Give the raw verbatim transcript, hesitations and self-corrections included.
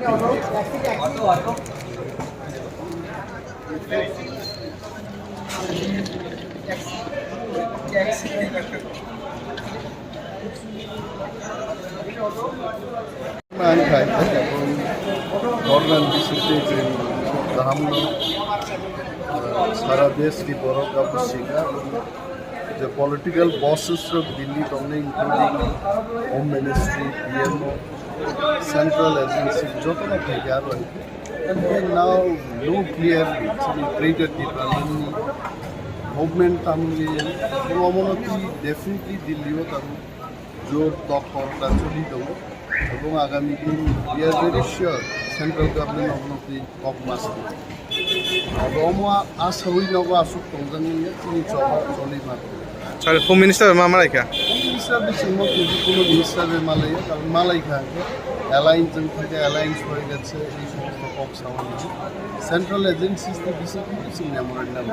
Ang khai, bornan bisingtwi chwng kaham no, sara desh ni borok abo sikha, je political bosses rok Delhi tongnai, including Home Ministry, P M O, Central Agency, jotono phaikha aro. And we now know clearly, chini Greater Tipraland ni movement tamni, omono twi definitely Delhi o tamo jor dokhor ta choli tongo. Ebong agami din we are very sure central government omono twi kok mas. Abo omo a sawi nogo asuk tongjani chini choba choli ma. Sir, Home Minister ma malai kha? Home Minister bising mo kuno minister be malai, karon malai kha. Alliance jeng thai, alliance hoi getse, ei somosto kok sawi. Central agencies ni bising bising memorandum.